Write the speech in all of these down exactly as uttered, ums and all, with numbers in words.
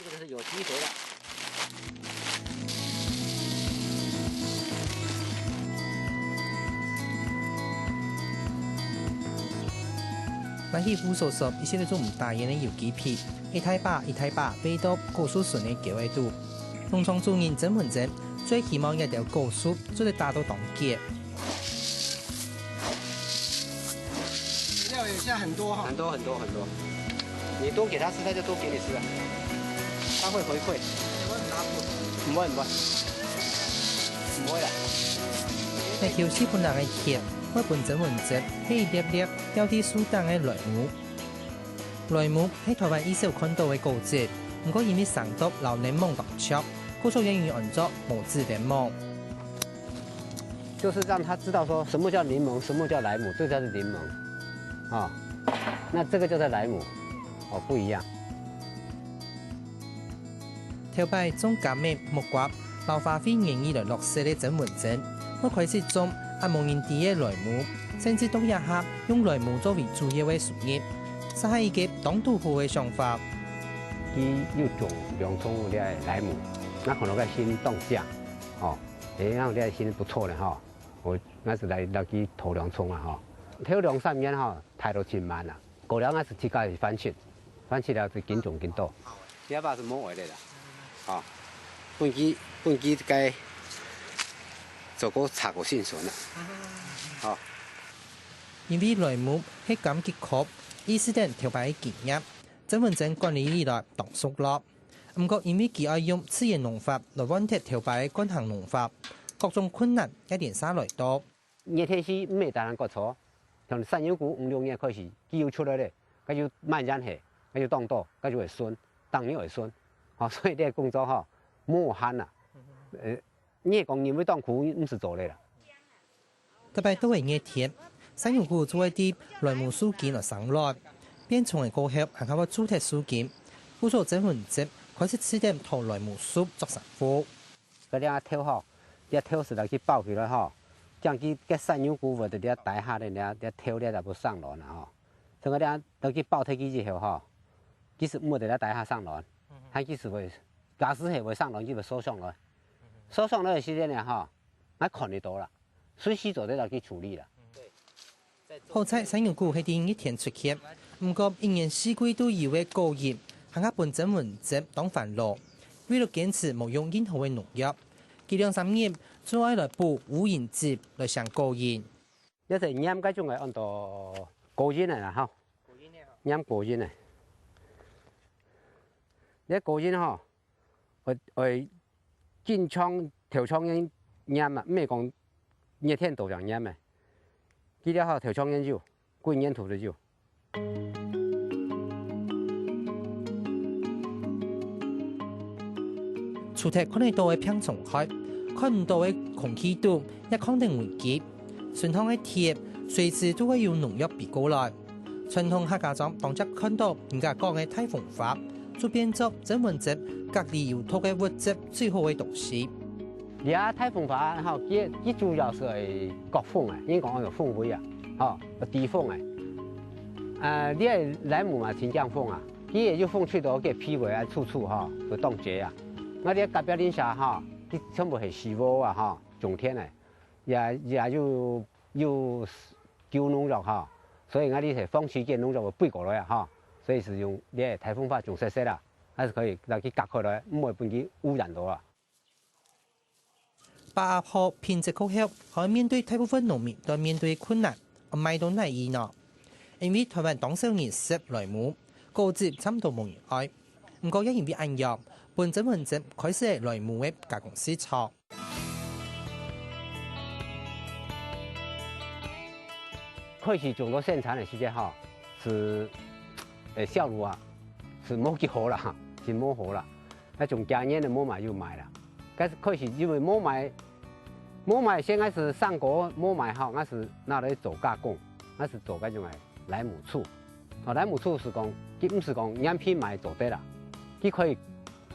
這個是有機肥的。拿起烏索索，一息仔都毋打眼个有機肥，一大把一大把，喂到果樹脣个溝仔肚。農場主人曾文珍最希望這兜果樹做得打到當結。 肥料也下很多哈。很多很多很多。你多給它吃，它就多給你吃啊。它會回饋。不會不會。不會啦。這休息分人个田，會分曾文珍係一粒粒吊在樹頂个萊姆。萊姆係臺灣已少看到个果子，毋過因為生到摎檸檬當像，故所也有人安做母子檸檬。 就是讓他知道說什麼叫檸檬，什麼叫萊姆，這叫做檸檬，啊，那這個叫做萊姆，哦，不一樣。頭擺種柑仔、木瓜摎花卉園藝來落實个曾文珍，會開始種還無人知个萊姆，甚至到這下用萊姆作為主要个收入，實在係一個當獨好个想法。佢有種兩種个萊姆，那可能該先當靚，哦。 哎，那這現在不錯了哈。我那是來，來去頭兩叢啊哈。頭兩三年哈，大到真慢啊。過了那是自家去翻新，翻新了就緊種緊多。這把是無愛的啦，啊，本期，本期該做過查過新鮮啦，啊。因為萊姆係柑桔科，以斯等頭擺个經驗，曾文珍管理以來當熟絡。 毋過因為佢愛用自然農法來換忒頭擺个慣行農法，各種困難一連續來到。熱天時毋係單單割草，像山藥菇五六月開始，佢又出來咧，該就慢慢下，該就當多，該就會順，當然會順。吼，所以這個工作吼，無閒啊。呃，你講認為當苦，毋使做咧啦。 逐擺到个熱天，山藥菇就會在萊姆樹根來生卵，變蟲仔過後，還較會蛀忒樹根。故所曾文珍開始試等討萊姆樹作成貨。該兩頭吼，這頭係來去包起來吼，將佢个山藥菇會在這底下个這，這頭這就會生卵啊吼。像該這來去包忒佢以後吼，其實毋會在這底下生卵，佢其實會，假使係會生卵，佢會縮上來。縮上來个時間呢吼， 𠊎看得到啦，隨時做得來去處理啦。好彩山藥菇係在熱天出現，毋過一年四季都有个果蠅，還較分曾文珍當煩惱。為了堅持無用任何个農藥，佢兩三日就愛來補烏蠅汁來消果蠅。這係黏該種个安到果蠅个啦吼，黏果蠅个。這果蠅吼， 愛，愛緊像頭像樣黏啊，毋係講熱天都正黏个。佢這吼頭像樣有，歸年度都有。除忒看得到个病蟲害，看毋到个空氣肚也囥等危機。 脣項个鐵，隨時都會有農藥飛過來。傳統客家庄當捷看到人家講个大紅花，就變做曾文珍隔離有毒个物質最好个東西。這大紅花吼，佢，佢主要係愛隔風个，應該講有風味啊，吼，有抵風个。啊，這个萊姆嘛，真驚風啊，佢也有風吹到，佢皮會啊，臭臭吼，會當結啊。𠊎這隔壁鄰舍吼，佢全部係樹屋啊吼，種田个。 也，也有，有救農藥哈，所以𠊎兜係防止該農藥會飛過來啊哈，所以係用這大紅花種細細啦，還係可以來去隔開來，毋會分佢污染到啊。把握好品質確保，還愛面對大部分農民都愛面對个困難，愛賣到哪位呢？因為臺灣當少人食萊姆，果子差毋多無人愛。毋過也因為恁樣，分曾文珍開始了萊姆个加工市場。 開始種到生產个時節吼，係，呃，銷路啊，係無幾好啦，係無好啦。該種價錢个無賣就賣啦。該係開始因為無賣，無賣，先開始上果無賣吼，該係拿來做加工，該係做該種个 萊姆醋。哦，萊姆醋係講，佢毋係講原品賣做得啦，佢可以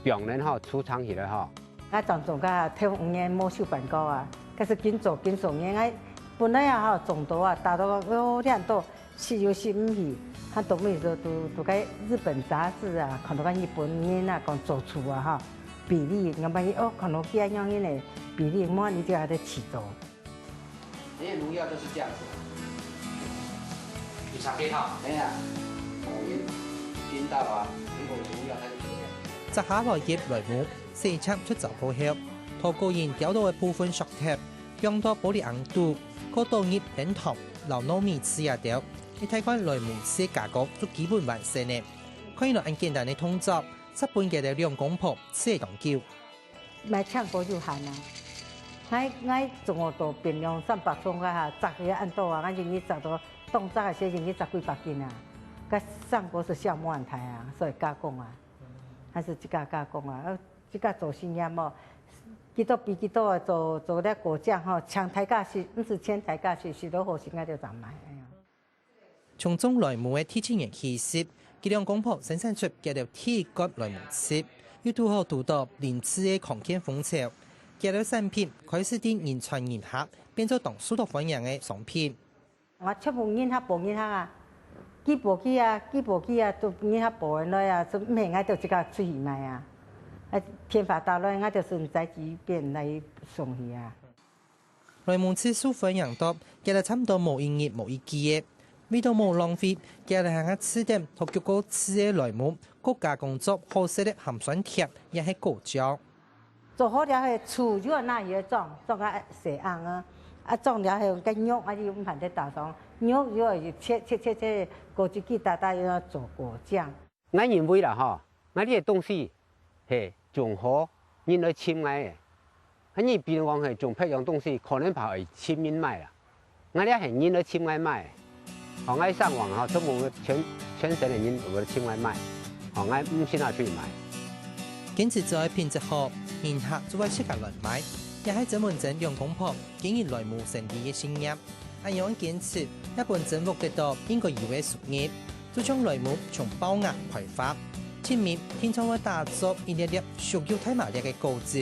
放等吼，儲藏起來吼。𠊎當中个頭五年無收半個啊，該係緊做緊做，𠊎本來啊吼，種到啊，打到哦，這樣多，食又食毋起，還當尾就讀讀該日本雜誌啊，看到該日本人啊，講做厝啊哈，比例，𠊎問佢哦，看到佢恁樣个比例，無你就愛得起做。因為農藥就是這樣子。你常被套？哎呀，我也聽到啊，如果農藥它就不一樣。摘下來个萊姆，洗淨出燥過後，頭過癮掉到个部分削忒， 放到玻璃甕肚，過倒入冰糖摎糯米糍仔兜，一大罐萊姆糍加工就基本完成了。看起來恁簡單个動作，煞分佢兜兩公婆試當久。買青果就閒啊！𠊎𠊎總共都冰涼三百種个哈，摘个恁多啊，𠊎一日摘到當摘个時，一日摘幾百斤啊！該青果係銷無恁大啊，所以加工啊，還係自家加工啊。 自家做實驗哦，幾多比幾多啊，做做這果醬吼，請大家食，毋係請大家食，食到好食，𠊎就正買。哎呀。從種萊姆个第七年起始，佢兩公婆生產出佢兜第一罐萊姆糍，又堵好堵到臨時个康健風潮，佢兜產品開始在人傳人下，變做當受到歡迎个商品。 𠊎全部人客報人客啊，寄報寄啊，寄報寄啊，都人客報來啊，就毋係𠊎兜自家出去賣啊。啊，電話打來，𠊎兜就載幾遍來送去啊。萊姆糍受歡迎到，佢兜差毋多無一日無一季个。為到無浪費，佢兜還試等同畜過糍个萊姆，過加工做好食个鹹酸甜，也係果醬。 做好了後，醋就愛拿去裝，裝个細甕啊。啊，裝了後，該肉啊，就毋盼得打爽，肉就愛切切切切，果子枝打打，又愛做果醬。𠊎認為啦吼，𠊎這个東西，嘿，種好，人來尋𠊎个。啊，你比如講，嘿，種別樣東西，可能怕會尋人買啦。 𠊎這係人來尋𠊎買，吼，𠊎上網吼，全部全全省个人有來尋𠊎買，吼，𠊎毋使拿出去賣。堅持做个品質好，人客就會自家來買，也係曾文珍兩公婆經營萊姆生理个信念。恁樣堅持，也分曾屋得到應該有个收入。就像萊姆從爆芽開花，盡尾定著會打著一粒粒屬於大麻粒个果子。